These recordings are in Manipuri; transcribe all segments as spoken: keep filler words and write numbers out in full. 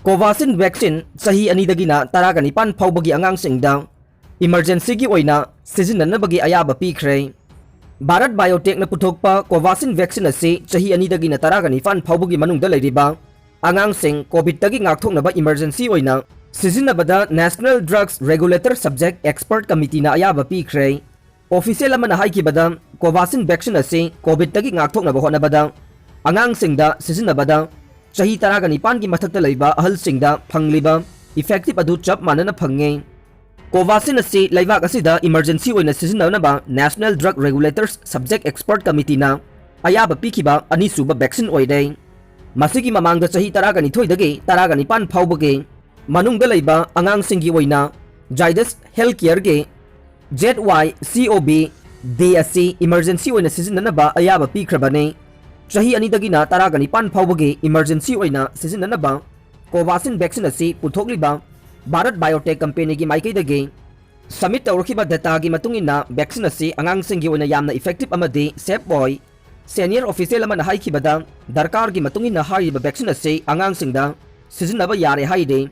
ꯀꯣꯚꯥꯁꯤꯟ ꯚꯦꯛꯁꯤꯟ ꯆꯍꯤ ꯑꯅꯤꯗꯒꯤꯅ ꯇꯔꯥꯒ ꯅꯤꯄꯥꯟ ꯐꯥꯎꯕꯒꯤ ꯑꯉꯥꯡꯁꯤꯡꯗ ꯏꯃꯔꯖꯦꯟꯁꯤꯒꯤ ꯑꯣꯏꯅ ꯁꯤꯖꯤꯟꯅꯅꯕꯒꯤ ꯑꯌꯥꯕ ꯄꯤꯈ꯭ꯔꯦ꯫ ꯚꯥꯔꯠ ꯕꯥꯏꯑꯣꯇꯦꯛꯅ ꯄꯨꯊꯣꯛꯄ ꯀꯣꯚꯥꯁꯤꯟ ꯚꯦꯛꯁꯤꯟ ꯑꯁꯤ ꯆꯍꯤ ꯑꯅꯤꯗꯒꯤꯅ ꯇꯔꯥꯒ ꯅꯤꯄꯥꯟ ꯐꯥꯎꯕꯒꯤ ꯃꯅꯨꯡꯗ ꯂꯩꯔꯤꯕ ꯑꯉꯥꯡꯁꯤꯡ ꯀꯣꯚꯤꯗꯇꯒꯤ ꯉꯥꯛꯊꯣꯛꯅꯕ ꯏꯃꯔꯖꯦꯟꯁꯤ ꯑꯣꯏꯅ ꯁꯤꯖꯤꯟꯅꯕꯗ National Drugs Regulator Subject Expert Committeeꯅ ꯑꯌꯥꯕ ꯄꯤꯈ꯭ꯔꯦ꯫ ꯑꯣꯐꯤꯁꯤꯌꯦꯜ ꯑꯃꯅ ꯍꯥꯏꯈꯤꯕꯗ, ꯀꯣꯚꯥꯁꯤꯟ ꯚꯦꯛꯁꯤꯟ ꯑꯁꯤ ꯀꯣꯚꯤꯗꯇꯒꯤ ꯉꯥꯛꯊꯣꯛꯅꯕ ꯍꯣꯠꯅꯕꯗ ꯑꯉꯥꯡꯁꯤꯡꯗ ꯁꯤꯖꯤꯟꯅꯕꯗ ꯆꯍꯤ ꯇꯔꯥꯒ ꯅꯤꯄꯥꯟꯒꯤ ꯃꯊꯛꯇ ꯂꯩꯕ ꯑꯍꯜꯁꯤꯡꯗ ꯐꯪꯂꯤꯕ ꯏꯐꯦꯛꯇꯤꯞ ꯑꯗꯨ ꯆꯞ ꯃꯥꯟꯅꯅ ꯐꯪꯉꯤ꯫ ꯀꯣꯚꯥꯁꯤꯟ ꯑꯁꯤ ꯂꯩꯕꯥꯛ ꯑꯁꯤꯗ ꯏꯃꯔꯖꯦꯟꯁꯤ ꯑꯣꯏꯅ ꯁꯤꯖꯤꯟꯅꯅꯕ National Drug Regulators Subject Expert Committeeꯅ ꯑꯌꯥꯕ ꯄꯤꯈꯤꯕ ꯑꯅꯤꯁꯨꯕ ꯚꯦꯛꯁꯤꯟ ꯑꯣꯏꯔꯦ꯫ ꯃꯁꯤꯒꯤ ꯃꯃꯥꯡꯗ ꯆꯍꯤ ꯇꯔꯥꯒ ꯅꯤꯊꯣꯏꯗꯒꯤ ꯇꯔꯥꯒ ꯅꯤꯄꯥꯟ ꯐꯥꯎꯕꯒꯤ ꯃꯅꯨꯡꯗ ꯂꯩꯕ ꯑꯉꯥꯡꯁꯤꯡꯒꯤ ꯑꯣꯏꯅ Zydus Healthcareꯒꯤ Z Y C O V D ꯑꯁꯤ ꯏꯃꯔꯖꯦꯟꯁꯤ ꯑꯣꯏꯅ ꯁꯤꯖꯤꯟꯅꯅꯕ ꯑꯌꯥꯕ ꯄꯤꯈ꯭ꯔꯕꯅꯤ꯫ ꯆꯍꯤ ꯑꯅꯤꯗꯒꯤꯅ ꯇꯔꯥꯒ ꯅꯤꯄꯥꯟ ꯐꯥꯎꯕꯒꯤ ꯏꯃꯔꯖꯦꯟꯁꯤ ꯑꯣꯏꯅ ꯁꯤꯖꯤꯟꯅꯅꯕ ꯀꯣꯚꯥꯁꯤꯟ ꯚꯦꯛꯁꯤꯟ ꯑꯁꯤ ꯄꯨꯊꯣꯛꯂꯤꯕ ꯚꯥꯔꯠ ꯕꯥꯏꯑꯣꯇꯦꯛ ꯀꯝꯄꯦꯅꯤꯒꯤ ꯃꯥꯏꯀꯩꯗꯒꯤ ꯁꯕꯃꯤꯠ ꯇꯧꯔꯛꯈꯤꯕ ꯗꯦꯇꯥꯒꯤ ꯃꯇꯨꯡ ꯏꯟꯅ, ꯚꯦꯛꯁꯤꯟ ꯑꯁꯤ ꯑꯉꯥꯡꯁꯤꯡꯒꯤ ꯑꯣꯏꯅ ꯌꯥꯝꯅ ꯏꯐꯦꯛꯇꯤꯞ ꯑꯃꯗꯤ ꯁꯦꯐ ꯑꯣꯏ꯫ ꯁꯦꯅꯤꯌꯔ ꯑꯣꯐꯤꯁꯤꯌꯦꯜ ꯑꯃꯅ ꯍꯥꯏꯈꯤꯕꯗ, ꯗꯔꯀꯥꯔꯒꯤ ꯃꯇꯨꯡ ꯏꯟꯅ ꯍꯥꯏꯔꯤꯕ ꯚꯦꯛꯁꯤꯟ ꯑꯁꯤ ꯑꯉꯥꯡꯁꯤꯡꯗ ꯁꯤꯖꯤꯟꯅꯕ ꯌꯥꯔꯦ ꯍꯥꯏꯔꯤ꯫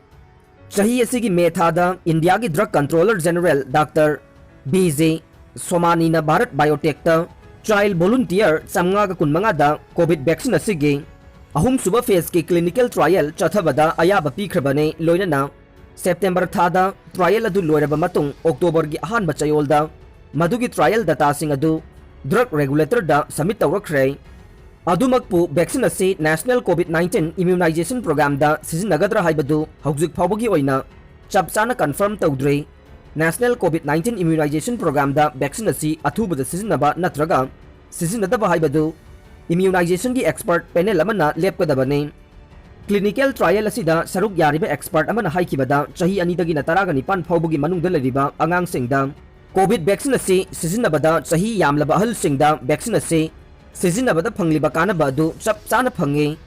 ꯆꯍꯤ ꯑꯁꯤꯒꯤ ꯃꯦ ꯊꯥꯗ ꯏꯟꯗꯤꯌꯥꯒꯤ drug controller general doctor B J ꯁꯣꯃꯥꯅꯤꯅ ꯚꯥꯔꯠ ꯕꯥꯏꯑꯣꯇꯦꯛꯇ ꯇ꯭ꯔꯥꯏꯌꯦꯜ ꯚꯣꯂꯨꯟꯇꯤꯌꯔ ꯆꯥꯝꯃꯉꯥꯒ ꯀꯨꯟꯃꯉꯥꯗ ꯀꯣꯚꯤꯗ ꯚꯦꯛꯁꯤꯟ ꯑꯁꯤꯒꯤ ꯑꯍꯨꯝꯁꯨꯕ ꯐꯦꯖꯀꯤ ꯀ꯭ꯂꯤꯅꯤꯀꯦꯜ ꯇ꯭ꯔꯥꯏꯌꯦꯜ ꯆꯠꯊꯕꯗ ꯑꯌꯥꯕ ꯄꯤꯈ꯭ꯔꯕꯅꯤ꯫ ꯂꯣꯏꯅꯅ ꯁꯦꯞꯇꯦꯝꯕꯔ ꯊꯥꯗ ꯇ꯭ꯔꯥꯏꯌꯦꯜ ꯑꯗꯨ ꯂꯣꯏꯔꯕ ꯃꯇꯨꯡ, ꯑꯣꯛꯇꯣꯕꯔꯒꯤ ꯑꯍꯥꯟꯕ ꯆꯌꯣꯜꯗ ꯃꯗꯨꯒꯤ ꯇ꯭ꯔꯥꯏꯌꯦꯜ ꯗꯇꯥꯁꯤꯡ ꯑꯗꯨ ꯗ꯭ꯔꯒ ꯔꯦꯒꯨꯂꯦꯇꯔꯗ ꯁꯕꯃꯤꯠ ꯇꯧꯔꯛꯈ꯭ꯔꯦ꯫ ꯑꯗꯨꯃꯛꯄꯨ, ꯚꯦꯛꯁꯤꯟ ꯑꯁꯤ National COVID nineteen Immunization Programꯗ ꯁꯤꯖꯤꯟꯅꯒꯗ꯭ꯔꯥ ꯍꯥꯏꯕꯗꯨ ꯍꯧꯖꯤꯛ ꯐꯥꯎꯕꯒꯤ ꯑꯣꯏꯅ ꯆꯞ ꯆꯥꯅ ꯀꯟꯐꯥꯔꯝ ꯇꯧꯗ꯭ꯔꯤ꯫ National COVID nineteen Immunization Programꯗ ꯚꯦꯛꯁꯤꯟ ꯑꯁꯤ ꯑꯊꯨꯕꯗ ꯁꯤꯖꯤꯟꯅꯕ ꯅꯠꯇ꯭ꯔꯒ ꯁꯤꯖꯤꯟꯅꯗꯕ ꯍꯥꯏꯕꯗꯨ ꯏꯝꯌꯨꯅꯥꯏꯖꯦꯁꯟꯒꯤ ꯑꯦꯛꯁꯄꯔꯠ ꯄꯦꯅꯦꯜ ꯑꯃꯅ ꯂꯦꯞꯀꯗꯕꯅꯤ꯫ ꯀ꯭ꯂꯤꯅꯤꯀꯦꯜ ꯇ꯭ꯔꯥꯏꯌꯦꯜ ꯑꯁꯤꯗ ꯁꯔꯨꯛ ꯌꯥꯔꯤꯕ ꯑꯦꯛꯁꯄꯔꯠ ꯑꯃꯅ ꯍꯥꯏꯈꯤꯕꯗ, ꯆꯍꯤ ꯑꯅꯤꯗꯒꯤꯅ ꯇꯔꯥꯒ ꯅꯤꯄꯥꯟ ꯐꯥꯎꯕꯒꯤ ꯃꯅꯨꯡꯗ ꯂꯩꯔꯤꯕ ꯑꯉꯥꯡꯁꯤꯡꯗ ꯀꯣꯚꯤꯗ ꯚꯦꯛꯁꯤꯟ ꯑꯁꯤ ꯁꯤꯖꯤꯟꯅꯕꯗ ꯆꯍꯤ ꯌꯥꯝꯂꯕ ꯑꯍꯜꯁꯤꯡꯗ ꯚꯦꯛꯁꯤꯟ ꯑꯁꯤ ꯁꯤꯖꯤꯟꯅꯕꯗ ꯐꯪꯂꯤꯕ ꯀꯥꯟꯅꯕ ꯑꯗꯨ ꯆꯞ ꯆꯥꯅ ꯐꯪꯉꯤ꯫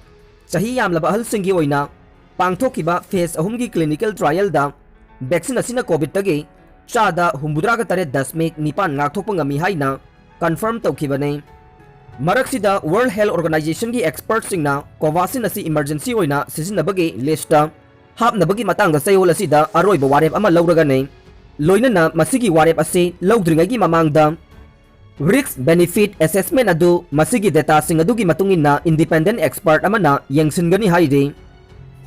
ꯆꯍꯤ ꯌꯥꯝꯂꯕ ꯑꯍꯜꯁꯤꯡꯒꯤ ꯑꯣꯏꯅ ꯄꯥꯡꯊꯣꯛꯈꯤꯕ ꯐꯦꯖ ꯑꯍꯨꯝꯒꯤ ꯀ꯭ꯂꯤꯅꯤꯀꯦꯜ ꯇ꯭ꯔꯥꯏꯌꯦꯜꯗ ꯚꯦꯛꯁꯤꯟ ꯑꯁꯤꯅ ꯀꯣꯚꯤꯗꯇꯒꯤ ꯆꯥꯗ ꯍꯨꯝꯐꯨꯇꯔꯥꯒ ꯇꯔꯦꯠ ꯗꯁꯃꯤꯛ ꯅꯤꯄꯥꯟ ꯉꯥꯛꯊꯣꯛꯄ ꯉꯝꯃꯤ ꯍꯥꯏꯅ ꯀꯟꯐꯥꯔꯝ ꯇꯧꯈꯤꯕꯅꯤ꯫ ꯃꯔꯛꯁꯤꯗ World Health Organizationꯒꯤ expertꯁꯤꯡꯅ Covaxin ꯑꯁꯤ emergency ꯑꯣꯏꯅ ꯁꯤꯖꯤꯟꯅꯕꯒꯤ listꯇ ꯍꯥꯞꯅꯕꯒꯤ ꯃꯇꯥꯡꯗ ꯆꯌꯣꯜ ꯑꯁꯤꯗ ꯑꯔꯣꯏꯕ ꯋꯥꯔꯦꯞ ꯑꯃ ꯂꯧꯔꯒꯅꯤ꯫ ꯂꯣꯏꯅꯅ ꯃꯁꯤꯒꯤ ꯋꯥꯔꯦꯞ ꯑꯁꯤ ꯂꯧꯗ꯭ꯔꯤꯉꯩꯒꯤ ꯃꯃꯥꯡꯗ risk benefit assessment ꯑꯗꯨ ꯃꯁꯤꯒꯤ dataꯁꯤꯡ ꯑꯗꯨꯒꯤ ꯃꯇꯨꯡ ꯏꯟꯅ independent expert ꯑꯃꯅ ꯌꯦꯡꯁꯤꯟꯒꯅꯤ ꯍꯥꯏꯔꯤ꯫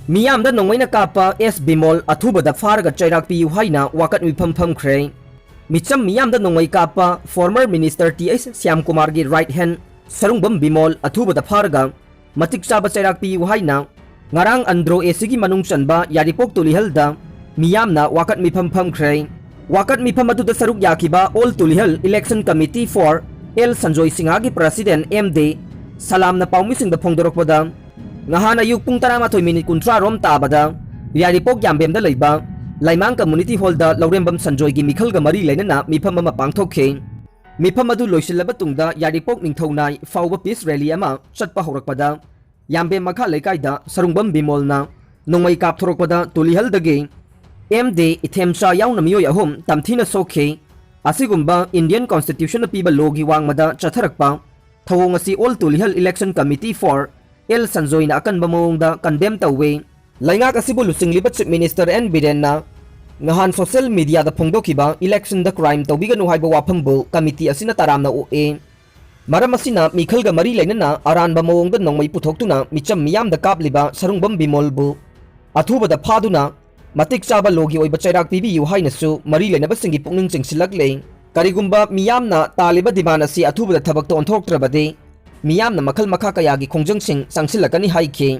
ꯃꯤꯌꯥꯝꯗ ꯅꯣꯡꯃꯩꯅ ꯀꯥꯞꯄ ꯑꯦꯁ ꯕꯤꯃꯣꯜ ꯑꯊꯨꯕꯗ ꯐꯥꯔꯒ ꯆꯩꯔꯥꯛ ꯄꯤꯌꯨ ꯍꯥꯏꯅ ꯋꯥꯀꯠ ꯃꯤꯐꯝ ꯐꯝꯈ꯭ꯔꯦ꯫ ꯃꯤꯆꯝ ꯃꯤꯌꯥꯝꯗ ꯅꯣꯡꯃꯩ ꯀꯥꯞꯄ former minister ꯇꯤ ꯑꯩꯆ ꯁ꯭ꯌꯥꯝꯀꯨꯃꯥꯔꯒꯤ right hand ꯁꯔꯨꯡꯕꯝ ꯕꯤꯃꯣꯜ ꯑꯊꯨꯕꯗ ꯐꯥꯔꯒ ꯃꯇꯤꯛ ꯆꯥꯕ ꯆꯩꯔꯥꯛ ꯄꯤꯌꯨ ꯍꯥꯏꯅ ꯉꯔꯥꯡ ꯑꯟꯗ꯭ꯔꯣ ꯑꯦꯁꯤꯒꯤ ꯃꯅꯨꯡ ꯆꯟꯕ ꯌꯥꯏꯔꯤꯄꯣꯛ ꯇꯨꯂꯤꯍꯜꯗ ꯃꯤꯌꯥꯝꯅ ꯋꯥꯀꯠ ꯃꯤꯐꯝ ꯐꯝꯈ꯭ꯔꯦ꯫ ꯋꯥꯀꯠ ꯃꯤꯐꯝ ꯑꯗꯨꯗ ꯁꯔꯨꯛ ꯌꯥꯈꯤꯕ All Tulihal Election Committee for L Sanjoy ꯁꯤꯡꯍꯒꯤ president ꯑꯦꯝ ꯗꯦ ꯁꯂꯥꯝꯅ ꯄꯥꯎꯃꯤꯁꯤꯡꯗ ꯐꯣꯡꯗꯣꯔꯛꯄꯗ, ꯉꯍꯥꯟ ꯑꯌꯨꯛ ꯄꯨꯡ ꯇꯔꯥꯃꯥꯊꯣꯏ ꯃꯤꯅꯤꯠ ꯀꯨꯟꯊ꯭ꯔꯥ ꯔꯣꯝ ꯇꯥꯕꯗ ꯌꯥꯏꯔꯤꯄꯣꯛ ꯌꯥꯝꯕꯦꯝꯗ ꯂꯩꯕ ꯂꯩꯃꯥꯡ community hallꯗ ꯂꯧꯔꯦꯝꯕꯝ ꯁꯟꯖꯣꯏꯒꯤ ꯃꯤꯈꯜꯒ ꯃꯔꯤ ꯂꯩꯅꯅ ꯃꯤꯐꯝ ꯑꯃ ꯄꯥꯡꯊꯣꯛꯈꯤ꯫ ꯃꯤꯐꯝ ꯑꯗꯨ ꯂꯣꯏꯁꯤꯜꯂꯕ ꯇꯨꯡꯗ ꯌꯥꯏꯔꯤꯄꯣꯛ ꯅꯤꯡꯊꯧꯅꯥꯏ ꯐꯥꯎꯕ peace rally ꯑꯃ ꯆꯠꯄ ꯍꯧꯔꯛꯄꯗ, ꯌꯥꯝꯕꯦꯝ ꯃꯈꯥ ꯂꯩꯀꯥꯏꯗ ꯁꯔꯨꯡꯕꯝ ꯕꯤꯃꯣꯜꯅ ꯅꯣꯡꯃꯩ ꯀꯥꯞꯊꯣꯔꯛꯄꯗ ꯇꯨꯂꯤꯍꯜꯗꯒꯤ ꯑꯦꯝ ꯗꯦ ꯏꯊꯦꯝꯆꯥ ꯌꯥꯎꯅ ꯃꯤꯑꯣꯏ ꯑꯍꯨꯝ ꯇꯝꯊꯤꯅ ꯁꯣꯛꯈꯤ꯫ ꯑꯁꯤꯒꯨꯝꯕ Indian Constitutionꯅ ꯄꯤꯕ lawꯒꯤ ꯋꯥꯡꯃꯗ ꯆꯠꯊꯔꯛꯄ ꯊꯧꯑꯣꯡ ꯑꯁꯤ All Tulihal Election Committee for L ꯁꯟꯖꯣꯏꯅ ꯑꯀꯟꯕ ꯃꯑꯣꯡꯗ condemn ꯇꯧꯏ꯫ ꯂꯩꯉꯥꯛ ꯑꯁꯤꯕꯨ ꯂꯨꯆꯤꯡꯂꯤꯕ Chief Minister ꯑꯦꯟ ꯕꯤꯔꯦꯟꯅ ꯉꯍꯥꯟ social mediaꯗ ꯐꯣꯡꯗꯣꯛꯈꯤꯕ electionꯗ crime ꯇꯧꯕꯤꯒꯅꯨ ꯍꯥꯏꯕ ꯋꯥꯐꯝꯕꯨ committee ꯑꯁꯤꯅ ꯇꯔꯥꯝꯅ ꯑꯣꯛꯏ꯫ ꯃꯔꯝ ꯑꯁꯤꯅ ꯃꯤꯈꯜꯒ ꯃꯔꯤ ꯂꯩꯅꯅ ꯑꯔꯥꯟꯕ ꯃꯑꯣꯡꯗ ꯅꯣꯡꯃꯩ ꯄꯨꯊꯣꯛꯇꯨꯅ ꯃꯤꯆꯝ ꯃꯤꯌꯥꯝꯗ ꯀꯥꯞꯂꯤꯕ ꯁꯔꯨꯡꯕꯝ ꯕꯤꯃꯣꯜꯕꯨ ꯑꯊꯨꯕꯗ ꯐꯥꯗꯨꯅ ꯃꯇꯤꯛ ꯆꯥꯕ lawꯒꯤ ꯑꯣꯏꯕ ꯆꯩꯔꯥꯛ ꯄꯤꯕꯤꯌꯨ ꯍꯥꯏꯅꯁꯨ ꯃꯔꯤ ꯂꯩꯅꯕꯁꯤꯡꯒꯤ ꯄꯨꯛꯅꯤꯡ ꯆꯤꯡꯁꯤꯜꯂꯛꯂꯤ꯫ ꯀꯔꯤꯒꯨꯝꯕ ꯃꯤꯌꯥꯝꯅ ꯇꯥꯜꯂꯤꯕ demand ꯑꯁꯤ ꯑꯊꯨꯕꯗ ꯊꯕꯛꯇ ꯑꯣꯟꯊꯣꯔꯛꯇ꯭ꯔꯕꯗꯤ ꯃꯤꯌꯥꯝꯅ ꯃꯈꯜ ꯃꯈꯥ ꯀꯌꯥꯒꯤ ꯈꯣꯡꯖꯪꯁꯤꯡ ꯆꯪꯁꯤꯜꯂꯛꯀꯅꯤ ꯍꯥꯏꯈꯤ꯫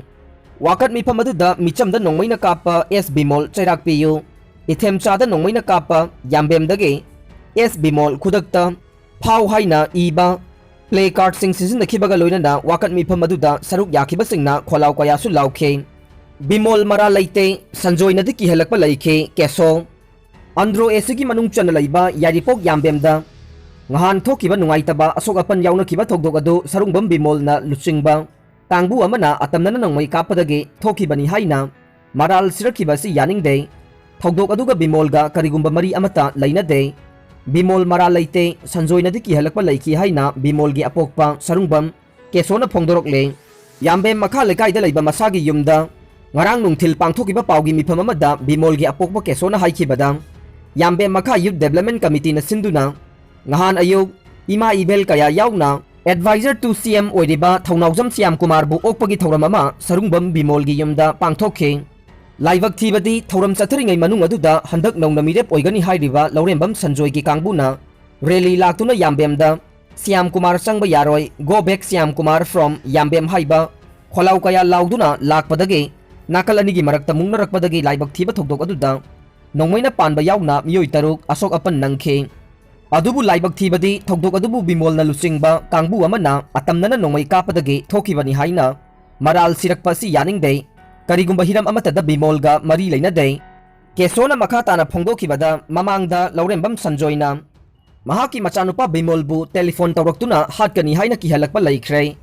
ꯋꯥꯀꯠ ꯃꯤꯐꯝ ꯑꯗꯨꯗ ꯃꯤꯆꯝꯗ ꯅꯣꯡꯃꯩꯅ ꯀꯥꯞꯄ ꯑꯦꯁ ꯕꯤꯃꯣꯜ ꯆꯩꯔꯥꯛ ꯄꯤꯌꯨ, ꯏꯊꯦꯝꯆꯥꯗ ꯅꯣꯡꯃꯩꯅ ꯀꯥꯞꯄ ꯌꯥꯝꯕꯦꯝꯗꯒꯤ ꯑꯦꯁ ꯕꯤꯃꯣꯜ ꯈꯨꯗꯛꯇ ꯐꯥꯎ ꯍꯥꯏꯅ ꯏꯕ placardꯁꯤꯡ ꯁꯤꯖꯤꯟꯅꯈꯤꯕꯒ ꯂꯣꯏꯅꯅ ꯋꯥꯀꯠ ꯃꯤꯐꯝ ꯑꯗꯨꯗ ꯁꯔꯨꯛ ꯌꯥꯈꯤꯕꯁꯤꯡꯅ ꯈꯣꯜꯂꯥꯎ ꯀꯌꯥꯁꯨ ꯂꯥꯎꯈꯤ꯫ ꯕꯤꯃꯣꯜ ꯃꯔꯥꯜ ꯂꯩꯇꯦ, ꯁꯟꯖꯣꯏꯅꯗꯤ ꯀꯤꯍꯜꯂꯛꯄ ꯂꯩꯈꯤ, ꯀꯦꯁꯣ꯫ ꯑꯟꯗ꯭ꯔꯣ ꯑꯦꯁꯤꯒꯤ ꯃꯅꯨꯡ ꯆꯟꯅ ꯂꯩꯕ ꯌꯥꯏꯔꯤꯄꯣꯛ ꯌꯥꯝꯕꯦꯝꯗ ꯉꯍꯥꯟ ꯊꯣꯛꯈꯤꯕ ꯅꯨꯡꯉꯥꯏꯇꯕ ꯑꯁꯣꯛ ꯑꯄꯟ ꯌꯥꯎꯅꯈꯤꯕ ꯊꯧꯗꯣꯛ ꯑꯗꯨ ꯁꯔꯨꯡꯕꯝ ꯕꯤꯃꯣꯜꯅ ꯂꯨꯆꯤꯡꯕ ꯀꯥꯡꯕꯨ ꯑꯃꯅ ꯑꯇꯝꯅꯅ ꯅꯣꯡꯃꯩ ꯀꯥꯞꯄꯗꯒꯤ ꯊꯣꯛꯈꯤꯕꯅꯤ ꯍꯥꯏꯅ ꯃꯔꯥꯜ ꯁꯤꯔꯛꯈꯤꯕ ꯑꯁꯤ ꯌꯥꯅꯤꯡꯗꯦ꯫ ꯊꯧꯗꯣꯛ ꯑꯗꯨꯒ ꯕꯤꯃꯣꯜꯒ ꯀꯔꯤꯒꯨꯝꯕ ꯃꯔꯤ ꯑꯃꯠꯇ ꯂꯩꯅꯗꯦ꯫ ꯕꯤꯃꯣꯜ ꯃꯔꯥꯜ ꯂꯩꯇꯦ, ꯁꯟꯖꯣꯏꯅꯗꯤ ꯀꯤꯍꯜꯂꯛꯄ ꯂꯩꯈꯤ ꯍꯥꯏꯅ ꯕꯤꯃꯣꯜꯒꯤ ꯑꯄꯣꯛꯄ ꯁꯔꯨꯡꯕꯝ ꯀꯦꯁꯣꯅ ꯐꯣꯡꯗꯣꯔꯛꯂꯦ꯫ ꯌꯥꯝꯕꯦꯝ ꯃꯈꯥ ꯂꯩꯀꯥꯏꯗ ꯂꯩꯕ ꯃꯁꯥꯒꯤ ꯌꯨꯝꯗ ꯉꯔꯥꯡ ꯅꯨꯡꯊꯤꯜ ꯄꯥꯡꯊꯣꯛꯈꯤꯕ ꯄꯥꯎꯒꯤ ꯃꯤꯐꯝ ꯑꯃꯗ ꯕꯤꯃꯣꯜꯒꯤ ꯑꯄꯣꯛꯄ ꯀꯦꯁꯣꯅ ꯍꯥꯏꯈꯤꯕꯗ, ꯌꯥꯝꯕꯦꯝ ꯃꯈꯥ Youth Development Committeeꯅ ꯁꯤꯟꯗꯨꯅ ꯉꯍꯥꯟ ꯑꯌꯨꯛ ꯏꯃꯥ ꯏꯕꯦꯜ ꯀꯌꯥ ꯌꯥꯎꯅ Advisor to C M ꯑꯣꯏꯔꯤꯕ ꯊꯧꯅꯥꯎꯖꯝ ꯁ꯭ꯌꯥꯝ ꯀꯨꯃꯥꯔꯕꯨ ꯑꯣꯛꯄꯒꯤ ꯊꯧꯔꯝ ꯑꯃ ꯁꯔꯨꯡꯕꯝ ꯕꯤꯃꯣꯜꯒꯤ ꯌꯨꯝꯗ ꯄꯥꯡꯊꯣꯛꯈꯤ꯫ ꯂꯥꯏꯕꯛ ꯊꯤꯕꯗꯤ ꯊꯧꯔꯝ ꯆꯠꯊꯔꯤꯉꯩ ꯃꯅꯨꯡ ꯑꯗꯨꯗ ꯍꯟꯗꯛ ꯅꯧꯅ ꯃꯤꯔꯦꯞ ꯑꯣꯏꯒꯅꯤ ꯍꯥꯏꯔꯤꯕ ꯂꯧꯔꯦꯝꯕꯝ ꯁꯟꯖꯣꯏꯒꯤ ꯀꯥꯡꯕꯨꯅ ꯔꯦꯂꯤ ꯂꯥꯛꯇꯨꯅ ꯌꯥꯝꯕꯦꯝꯗ "ꯁ꯭ꯌꯥꯝ ꯀꯨꯃꯥꯔ ꯆꯪꯕ ꯌꯥꯔꯣꯏ, go back Shyam Kumar from ꯌꯥꯝꯕꯦꯝ" ꯍꯥꯏꯕ ꯈꯣꯜꯂꯥꯎ ꯀꯌꯥ ꯂꯥꯎꯗꯨꯅ ꯂꯥꯛꯄꯗꯒꯤ ꯅꯥꯀꯜ ꯑꯅꯤꯒꯤ ꯃꯔꯛꯇ ꯃꯨꯛꯅꯔꯛꯄꯗꯒꯤ ꯂꯥꯏꯕꯛ ꯊꯤꯕ ꯊꯧꯗꯣꯛ ꯑꯗꯨꯗ ꯅꯣꯡꯃꯩꯅ ꯄꯥꯟꯕ ꯌꯥꯎꯅ ꯃꯤꯑꯣꯏ ꯇꯔꯨꯛ ꯑꯁꯣꯛ ꯑꯄꯟ ꯅꯪꯈꯤ꯫ ꯑꯗꯨꯕꯨ ꯂꯥꯏꯕꯛ ꯊꯤꯕꯗꯤ ꯊꯧꯗꯣꯛ ꯑꯗꯨꯕꯨ ꯕꯤꯃꯣꯜꯅ ꯂꯨꯆꯤꯡꯕ ꯀꯥꯡꯕꯨ ꯑꯃꯅ ꯑꯇꯝꯅꯅ ꯅꯣꯡꯃꯩ ꯀꯥꯞꯄꯗꯒꯤ ꯊꯣꯛꯈꯤꯕꯅꯤ ꯍꯥꯏꯅ ꯃꯔꯥꯜ ꯁꯤꯔꯛꯄ ꯑꯁꯤ ꯌꯥꯅꯤꯡꯗꯦ꯫ ꯀꯔꯤꯒꯨꯝꯕ ꯍꯤꯔꯝ ꯑꯃꯠꯇꯗ ꯕꯤꯃꯣꯜꯒ ꯃꯔꯤ ꯂꯩꯅꯗꯦ꯫ ꯀꯦꯁꯣꯅ ꯃꯈꯥ ꯇꯥꯅ ꯐꯣꯡꯗꯣꯛꯈꯤꯕꯗ, ꯃꯃꯥꯡꯗ ꯂꯧꯔꯦꯝꯕꯝ ꯁꯟꯖꯣꯏꯅ ꯃꯍꯥꯛꯀꯤ ꯃꯆꯥꯅꯨꯄꯥ ꯕꯤꯃꯣꯜꯕꯨ ꯇꯦꯂꯤꯐꯣꯟ ꯇꯧꯔꯛꯇꯨꯅ ꯍꯥꯠꯀꯅꯤ ꯍꯥꯏꯅ ꯀꯤꯍꯜꯂꯛꯄ ꯂꯩꯈ꯭ꯔꯦ꯫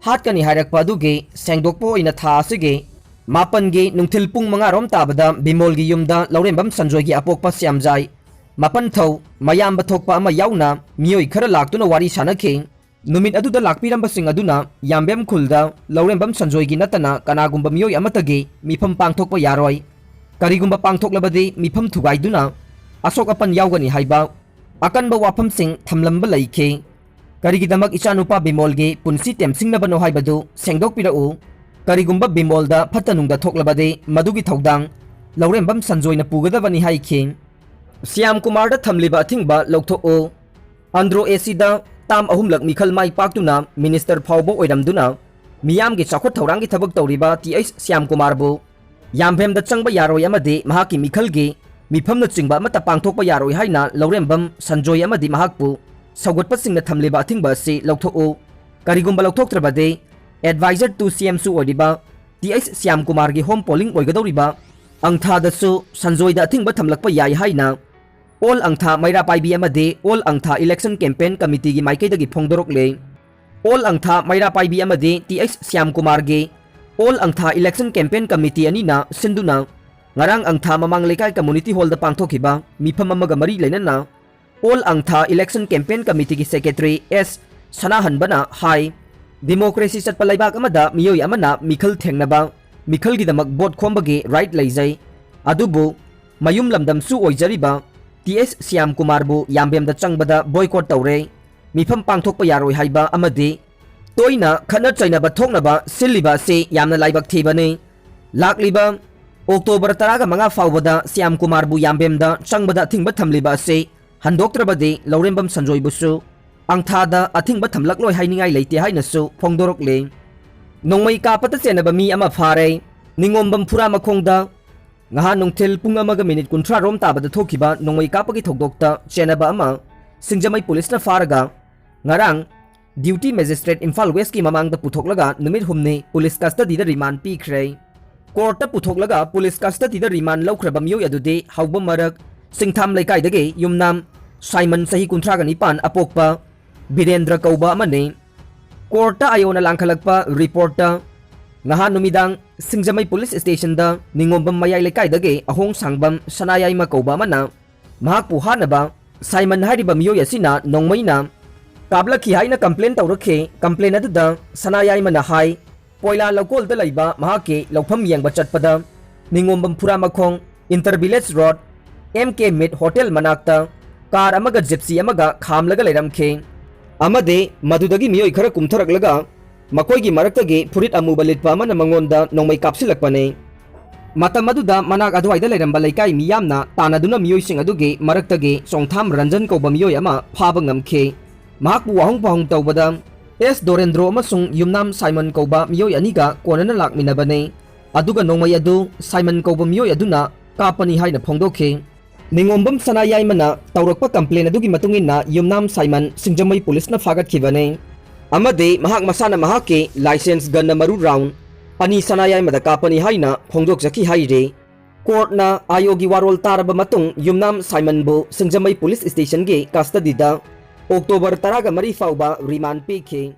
ꯍꯥꯠꯀꯅꯤ ꯍꯥꯏꯔꯛꯄ ꯑꯗꯨꯒꯤ ꯁꯦꯡꯗꯣꯛꯄ ꯑꯣꯏꯅ ꯊꯥ ꯑꯁꯤꯒꯤ ꯃꯥꯄꯟꯒꯤ ꯅꯨꯡꯊꯤꯜ ꯄꯨꯡ ꯃꯉꯥ ꯔꯣꯝ ꯇꯥꯕꯗ ꯕꯤꯃꯣꯜꯒꯤ ꯌꯨꯝꯗ ꯂꯧꯔꯦꯝꯕꯝ ꯁꯟꯖꯣꯏꯒꯤ ꯑꯄꯣꯛꯄ ꯁ꯭ꯌꯥꯝꯖꯥꯏ ꯃꯄꯟꯊꯧ, ꯃꯌꯥꯝꯕ ꯊꯣꯛꯄ ꯑꯃ ꯌꯥꯎꯅ ꯃꯤꯑꯣꯏ ꯈꯔ ꯂꯥꯛꯇꯨꯅ ꯋꯥꯔꯤ ꯁꯥꯅꯈꯤ꯫ ꯅꯨꯃꯤꯠ ꯑꯗꯨꯗ ꯂꯥꯛꯄꯤꯔꯝꯕꯁꯤꯡ ꯑꯗꯨꯅ ꯌꯥꯝꯕꯦꯝ ꯈꯨꯜꯗ ꯂꯧꯔꯦꯝꯕꯝ ꯁꯟꯖꯣꯏꯒꯤ ꯅꯠꯇꯅ ꯀꯅꯥꯒꯨꯝꯕ ꯃꯤꯑꯣꯏ ꯑꯃꯠꯇꯒꯤ ꯃꯤꯐꯝ ꯄꯥꯡꯊꯣꯛꯄ ꯌꯥꯔꯣꯏ, ꯀꯔꯤꯒꯨꯝꯕ ꯄꯥꯡꯊꯣꯛꯂꯕꯗꯤ ꯃꯤꯐꯝ ꯊꯨꯒꯥꯏꯗꯨꯅ ꯑꯁꯣꯛ ꯑꯄꯟ ꯌꯥꯎꯒꯅꯤ ꯍꯥꯏꯕ ꯑꯀꯟꯕ ꯋꯥꯐꯝꯁꯤꯡ ꯊꯝꯂꯝꯕ ꯂꯩꯈꯤ꯫ ꯀꯔꯤꯒꯤꯗꯃꯛ ꯏꯆꯥꯅꯨꯄꯥ ꯕꯤꯃꯣꯜꯒꯤ ꯄꯨꯟꯁꯤ ꯇꯦꯝꯁꯤꯡꯅꯕꯅꯣ ꯍꯥꯏꯕꯗꯨ ꯁꯦꯡꯗꯣꯛꯄꯤꯔꯛꯎ꯫ ꯀꯔꯤꯒꯨꯝꯕ ꯕꯤꯃꯣꯜꯗ ꯐꯠꯇ ꯅꯨꯡꯗ ꯊꯣꯛꯂꯕꯗꯤ ꯃꯗꯨꯒꯤ ꯊꯧꯗꯥꯡ ꯂꯧꯔꯦꯝꯕꯝ ꯁꯟꯖꯣꯏꯅ ꯄꯨꯒꯗꯕꯅꯤ ꯍꯥꯏꯈꯤ꯫ ꯁ꯭ꯌꯥꯝ ꯀꯨꯃꯥꯔꯗ ꯊꯝꯂꯤꯕ ꯑꯊꯤꯡꯕ ꯂꯧꯊꯣꯛꯎ꯫ ꯑꯟꯗ꯭ꯔꯣ ꯑꯦꯁꯤꯗ ꯇꯥꯝ ꯑꯍꯨꯝꯂꯛ ꯃꯤꯈꯜ ꯃꯥꯏ ꯄꯥꯛꯇꯨꯅ ꯃꯤꯅꯤꯁꯇꯔ ꯐꯥꯎꯕ ꯑꯣꯏꯔꯝꯗꯨꯅ ꯃꯤꯌꯥꯝꯒꯤ ꯆꯥꯎꯈꯠ ꯊꯧꯔꯥꯡꯒꯤ ꯊꯕꯛ ꯇꯧꯔꯤꯕ ꯇꯤ ꯑꯩꯆ ꯁ꯭ꯌꯥꯝ ꯀꯨꯃꯥꯔꯕꯨ ꯌꯥꯝꯕꯦꯝꯗ ꯆꯪꯕ ꯌꯥꯔꯣꯏ ꯑꯃꯗꯤ ꯃꯍꯥꯛꯀꯤ ꯃꯤꯈꯜꯒꯤ ꯃꯤꯐꯝꯅꯆꯤꯡꯕ ꯑꯃꯠꯇ ꯄꯥꯡꯊꯣꯛꯄ ꯌꯥꯔꯣꯏ ꯍꯥꯏꯅ ꯂꯧꯔꯦꯝꯕꯝ ꯁꯟꯖꯣꯏ ꯑꯃꯗꯤ ꯃꯍꯥꯛꯄꯨ ꯁꯧꯒꯠꯄꯁꯤꯡꯅ ꯊꯝꯂꯤꯕ ꯑꯊꯤꯡꯕ ꯑꯁꯤ ꯂꯧꯊꯣꯛꯎ꯫ ꯀꯔꯤꯒꯨꯝꯕ ꯂꯧꯊꯣꯛꯇ꯭ꯔꯕꯗꯤ Advisor to C Mꯁꯨ ꯑꯣꯏꯔꯤꯕ ꯇꯤ ꯑꯩꯆ ꯁ꯭ꯌꯥꯝ ꯀꯨꯃꯥꯔꯒꯤ home polling ꯑꯣꯏꯒꯗꯧꯔꯤꯕ ꯑꯪꯊꯥꯗꯁꯨ ꯁꯟꯖꯣꯏꯗ ꯑꯊꯤꯡꯕ ꯊꯝꯂꯛꯄ ꯌꯥꯏ ꯍꯥꯏꯅ ꯑꯣꯜ ꯑꯪꯊꯥ ꯃꯩꯔꯥ ꯄꯥꯏꯕꯤ ꯑꯃꯗꯤ ꯑꯣꯜ ꯑꯪꯊꯥ Election Campaign Committeeꯒꯤ ꯃꯥꯏꯀꯩꯗꯒꯤ ꯐꯣꯡꯗꯣꯔꯛꯂꯦ꯫ ꯑꯣꯜ ꯑꯪꯊꯥ ꯃꯩꯔꯥ ꯄꯥꯏꯕꯤ ꯑꯃꯗꯤ ꯇꯤ ꯑꯩꯆ ꯁ꯭ꯌꯥꯝ ꯀꯨꯃꯥꯔꯒꯤ ꯑꯣꯜ ꯑꯪꯊꯥ Election Campaign Committee ꯑꯅꯤꯅ ꯁꯤꯟꯗꯨꯅ ꯉꯔꯥꯡ ꯑꯪꯊꯥ ꯃꯃꯥꯡ ꯂꯩꯀꯥꯏ community hallꯗ ꯄꯥꯡꯊꯣꯛꯈꯤꯕ ꯃꯤꯐꯝ ꯑꯃꯒ ꯃꯔꯤ ꯂꯩꯅꯅ ꯑꯣꯜ ꯑꯪꯊꯥ ꯏꯂꯦꯛꯁꯟ ꯀꯦꯝꯄꯦꯟ ꯀꯃꯤꯇꯤꯒꯤ ꯁꯦꯀ꯭ꯔꯦꯇꯔꯤ ꯑꯦꯁ ꯁꯅꯥꯍꯟꯕꯅ ꯍꯥꯏ, ꯗꯦꯃꯣꯀ꯭ꯔꯦꯁꯤ ꯆꯠꯄ ꯂꯩꯕꯥꯛ ꯑꯃꯗ ꯃꯤꯑꯣꯏ ꯑꯃꯅ ꯃꯤꯈꯜ ꯊꯦꯡꯅꯕ, ꯃꯤꯈꯜꯒꯤꯗꯃꯛ ꯚꯣꯠ ꯈꯣꯝꯕꯒꯤ ꯔꯥꯏꯠ ꯂꯩꯖꯩ꯫ ꯑꯗꯨꯕꯨ ꯃꯌꯨꯝ ꯂꯝꯗꯝꯁꯨ ꯑꯣꯏꯖꯔꯤꯕ ꯇꯤ ꯑꯦꯁ ꯁ꯭ꯌꯥꯝ ꯀꯨꯃꯥꯔꯕꯨ ꯌꯥꯝꯕꯦꯝꯗ ꯆꯪꯕꯗ ꯕꯣꯏꯀꯣꯠ ꯇꯧꯔꯦ, ꯃꯤꯐꯝ ꯄꯥꯡꯊꯣꯛꯄ ꯌꯥꯔꯣꯏ ꯍꯥꯏꯕ ꯑꯃꯗꯤ ꯇꯣꯏꯅ ꯈꯠꯅ ꯆꯩꯅꯕ ꯊꯣꯛꯅꯕ ꯁꯤꯜꯂꯤꯕ ꯑꯁꯤ ꯌꯥꯝꯅ ꯂꯥꯏꯕꯛ ꯊꯤꯕꯅꯤ꯫ ꯂꯥꯛꯂꯤꯕ ꯑꯣꯛꯇꯣꯕꯔ ꯇꯔꯥꯒ ꯃꯉꯥ ꯐꯥꯎꯕꯗ ꯁ꯭ꯌꯥꯝ ꯀꯨꯃꯥꯔꯕꯨ ꯌꯥꯝꯕꯦꯝꯗ ꯆꯪꯕꯗ ꯑꯊꯤꯡꯕ ꯊꯝꯂꯤꯕ ꯑꯁꯤ ꯍꯟꯗꯣꯛꯇ꯭ꯔꯕꯗꯤ ꯂꯧꯔꯦꯝꯕꯝ ꯁꯟꯖꯣꯏꯕꯨꯁꯨ ꯑꯪꯊꯥꯗ ꯑꯊꯤꯡꯕ ꯊꯝꯂꯛꯂꯣꯏ ꯍꯥꯏꯅꯤꯡꯉꯥꯏ ꯂꯩꯇꯦ ꯍꯥꯏꯅꯁꯨ ꯐꯣꯡꯗꯣꯔꯛꯂꯤ꯫ ꯅꯣꯡꯃꯩ ꯀꯥꯞꯄꯗ ꯆꯦꯟꯅꯕ ꯃꯤ ꯑꯃ ꯐꯥꯔꯦ꯫ ꯅꯤꯉꯣꯝꯕꯝ ꯐꯨꯔꯥꯃꯈꯣꯡꯗ ꯉꯍꯥꯟ ꯅꯨꯡꯊꯤꯜ ꯄꯨꯡ ꯑꯃꯒ ꯃꯤꯅꯤꯠ ꯀꯨꯟꯊ꯭ꯔꯥ ꯔꯣꯝ ꯇꯥꯕꯗ ꯊꯣꯛꯈꯤꯕ ꯅꯣꯡꯃꯩ ꯀꯥꯞꯄꯒꯤ ꯊꯧꯗꯣꯛꯇ ꯆꯦꯟꯅꯕ ꯑꯃ ꯁꯤꯡꯖꯃꯩ ꯄꯨꯂꯤꯁꯅ ꯐꯥꯔꯒ ꯉꯔꯥꯡ ꯗ꯭ꯌꯨꯇꯤ ꯃꯦꯖꯤꯁꯇ꯭ꯔꯦꯠ ꯏꯝꯐꯥꯜ ꯋꯦꯁꯀꯤ ꯃꯃꯥꯡꯗ ꯄꯨꯊꯣꯛꯂꯒ ꯅꯨꯃꯤꯠ ꯍꯨꯝꯅꯤ ꯄꯨꯂꯤꯁ ꯀꯁꯇꯗꯤꯗ ꯔꯤꯃꯥꯟ ꯄꯤꯈ꯭ꯔꯦ꯫ ꯀꯣꯔꯠꯇ ꯄꯨꯊꯣꯛꯂꯒ ꯄꯨꯂꯤꯁ ꯀꯁꯇꯗꯤꯗ ꯔꯤꯃꯥꯟ ꯂꯧꯈ꯭ꯔꯕ ꯃꯤꯑꯣꯏ ꯑꯗꯨꯗꯤ ꯍꯧꯕ ꯃꯔꯛ ꯁꯤꯡꯊꯥꯝ ꯂꯩꯀꯥꯏꯗꯒꯤ ꯌꯨꯝꯅꯥꯝ ꯁꯥꯏꯃꯟ ꯆꯍꯤ ꯀꯨꯟꯊ꯭ꯔꯥꯒ ꯅꯤꯄꯥꯟ ꯑꯄꯣꯛꯄ ꯕꯤꯔꯦꯟꯗ꯭ꯔ ꯀꯧꯕ ꯑꯃꯅꯤ꯫ ꯀꯣꯔꯠꯇ ꯑꯥꯏꯑꯣꯅ ꯂꯥꯡꯈꯠꯂꯛꯄ ꯔꯤꯄꯣꯔꯠꯇ ꯉꯍꯥꯟ ꯅꯨꯃꯤꯗꯥꯡ ꯁꯤꯡꯖꯃꯩ ꯄꯨꯂꯤꯁ ꯁ꯭ꯇꯦꯁꯟꯗ ꯅꯤꯉꯣꯝꯕꯝ ꯃꯌꯥꯏ ꯂꯩꯀꯥꯏꯗꯒꯤ ꯑꯍꯣꯡ ꯁꯥꯡꯕꯝ ꯁꯅꯥꯌꯥꯏꯃ ꯀꯧꯕ ꯑꯃꯅ ꯃꯍꯥꯛꯄꯨ ꯍꯥꯠꯅꯕ ꯁꯥꯏꯃꯟ ꯍꯥꯏꯔꯤꯕ ꯃꯤꯑꯣꯏ ꯑꯁꯤꯅ ꯅꯣꯡꯃꯩꯅ ꯀꯥꯞꯂꯛꯈꯤ ꯍꯥꯏꯅ ꯀꯝꯄ꯭ꯂꯦꯟ ꯇꯧꯔꯛꯈꯤ꯫ ꯀꯝꯄ꯭ꯂꯦꯟ ꯑꯗꯨꯗ ꯁꯅꯥꯌꯥꯏꯃꯅ ꯍꯥꯏ, ꯄꯣꯏꯂꯥ ꯂꯧꯀꯣꯜꯗ ꯂꯩꯕ ꯃꯍꯥꯛꯀꯤ ꯂꯧꯐꯝ ꯌꯦꯡꯕ ꯆꯠꯄꯗ ꯅꯤꯉꯣꯝꯕꯝ ꯐꯨꯔꯥꯃꯈꯣꯡ, ꯏꯟꯇꯔ ꯚꯤꯂꯦꯖ ꯔꯣꯗ, ꯑꯦꯝ ꯀꯦ ꯃꯤꯠ ꯍꯣꯇꯦꯜ ꯃꯅꯥꯛꯇ ꯀꯥꯔ ꯑꯃꯒ ꯖꯤꯞꯁꯤ ꯑꯃꯒ ꯈꯥꯝꯂꯒ ꯂꯩꯔꯝꯈꯤ꯫ ꯑꯃꯗꯤ ꯃꯗꯨꯗꯒꯤ ꯃꯤꯑꯣꯏ ꯈꯔ ꯀꯨꯝꯊꯔꯛꯂꯒ ꯃꯈꯣꯏꯒꯤ ꯃꯔꯛꯇꯒꯤ ꯐꯨꯔꯤꯠ ꯑꯃꯨꯕ ꯂꯤꯠꯄ ꯑꯃꯅ ꯃꯉꯣꯟꯗ ꯅꯣꯡꯃꯩ ꯀꯥꯞꯁꯤꯜꯂꯛꯄꯅꯤ꯫ ꯃꯇꯝ ꯑꯗꯨꯗ ꯃꯅꯥꯛ ꯑꯗꯨꯋꯥꯏꯗ ꯂꯩꯔꯝꯕ ꯂꯩꯀꯥꯏ ꯃꯤꯌꯥꯝꯅ ꯇꯥꯟꯅꯗꯨꯅ ꯃꯤꯑꯣꯏꯁꯤꯡ ꯑꯗꯨꯒꯤ ꯃꯔꯛꯇꯒꯤ ꯆꯣꯡꯊꯥꯝ ꯔꯟꯖꯟ ꯀꯧꯕ ꯃꯤꯑꯣꯏ ꯑꯃ ꯐꯥꯕ ꯉꯝꯈꯤ꯫ ꯃꯍꯥꯛꯄꯨ ꯋꯥꯍꯪ ꯄꯥꯎꯍꯪ ꯇꯧꯕꯗ ꯑꯦꯁ ꯗꯣꯔꯦꯟꯗ꯭ꯔꯣ ꯑꯃꯁꯨꯡ ꯌꯨꯝꯅꯥꯝ ꯁꯥꯏꯃꯟ ꯀꯧꯕ ꯃꯤꯑꯣꯏ ꯑꯅꯤꯒ ꯀꯣꯟꯅꯅ ꯂꯥꯛꯃꯤꯟꯅꯕꯅꯤ꯫ ꯑꯗꯨꯒ ꯅꯣꯡꯃꯩ ꯑꯗꯨ ꯁꯥꯏꯃꯟ ꯀꯧꯕ ꯃꯤꯑꯣꯏ ꯑꯗꯨꯅ ꯀꯥꯞꯄꯅꯤ ꯍꯥꯏꯅ ꯐꯣꯡꯗꯣꯛꯈꯤ꯫ ꯅꯤꯉꯣꯝꯕꯝ ꯁꯅꯥꯌꯥꯏꯃꯅ ꯇꯧꯔꯛꯄ ꯀꯝꯄ꯭ꯂꯦꯟ ꯑꯗꯨꯒꯤ ꯃꯇꯨꯡ ꯏꯟꯅ ꯌꯨꯝꯅꯥꯝ ꯁꯥꯏꯃꯟ ꯁꯤꯡꯖꯃꯩ ꯄꯨꯂꯤꯁꯅ ꯐꯥꯒꯠꯈꯤꯕꯅꯤ꯫ ꯑꯃꯗꯤ ꯃꯍꯥꯛ ꯃꯁꯥꯅ ꯃꯍꯥꯛꯀꯤ ꯂꯥꯏꯁꯦꯟꯁ ꯒꯟꯅ ꯃꯔꯨ ꯔꯥꯎꯟ ꯑꯅꯤ ꯁꯅꯥꯌꯥꯏꯃꯗ ꯀꯥꯞꯄꯅꯤ ꯍꯥꯏꯅ ꯐꯣꯡꯗꯣꯛꯆꯈꯤ ꯍꯥꯏꯔꯤ꯫ ꯀꯣꯔꯠꯅ ꯑꯥꯏꯑꯣꯒꯤ ꯋꯥꯔꯣꯜ ꯇꯥꯔꯕ ꯃꯇꯨꯡ ꯌꯨꯝꯅꯥꯝ ꯁꯥꯏꯃꯟꯕꯨ ꯁꯤꯡꯖꯃꯩ ꯄꯨꯂꯤꯁ ꯁ꯭ꯇꯦꯁꯟꯒꯤ ꯀꯁꯇꯗꯤꯗ ꯑꯣꯛꯇꯣꯕꯔ ꯇꯔꯥꯒ ꯃꯔꯤ ꯐꯥꯎꯕ ꯔꯤꯃꯥꯟ ꯄꯤꯈꯤ꯫